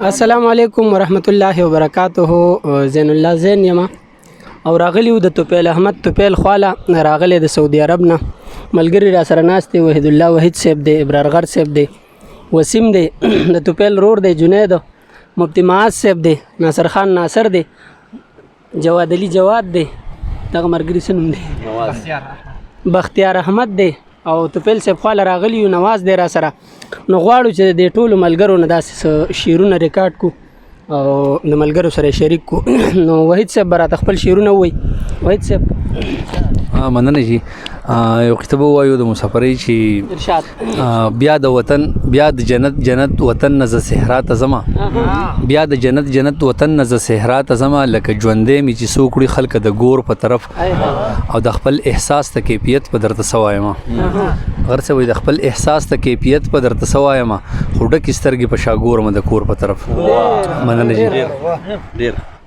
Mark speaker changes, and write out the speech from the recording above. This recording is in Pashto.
Speaker 1: السلام علیکم ورحمت الله وبرکاته. زین الله زین یم او راغلی د توپیل احمد توپیل خواله راغلی د سعودي عرب نه. ملګری را سره ناست دی، وحید الله وحید صاحب دی، ابرار غر صاحب دی، وسیم دی، د توپیل رور دی جنید، مفتی معاذ صاحب دی، ناصر خان ناصر دی، جواد علی جواد دی، دغه مرګري څه نوم دی، بختیار احمد دی او توپیل صاحب خواله راغلی یو، نواز دی را سره. نو غواړو چې د ټولو ملګرو نه داسې څه شعرونه ریکارډ کو او د ملګرو سره شریک کو. نو وحید صاحب به راته خپل شعرونه ووایي. وحید صاحب.
Speaker 2: مننه جی. یو کتاب وایو د مسافرۍ چې
Speaker 1: ارشاد.
Speaker 2: بیا د وطن، بیا د جنت جنت وطن نه زه صحرا ته ځمه، بیا د جنت جنت وطن نه زه صحرا ته ځمه، لکه ژوندی مې چې څوک وړي خلک د ګور په طرف، او د خپل احساس ته کیفیت په درته څه وایم، غر څه وایي، د خپل احساس ته کیفیت په درته څه وایم، خو ډکې سترګې په شا ګورم د کور په طرف. مننه جی.
Speaker 3: ډیر.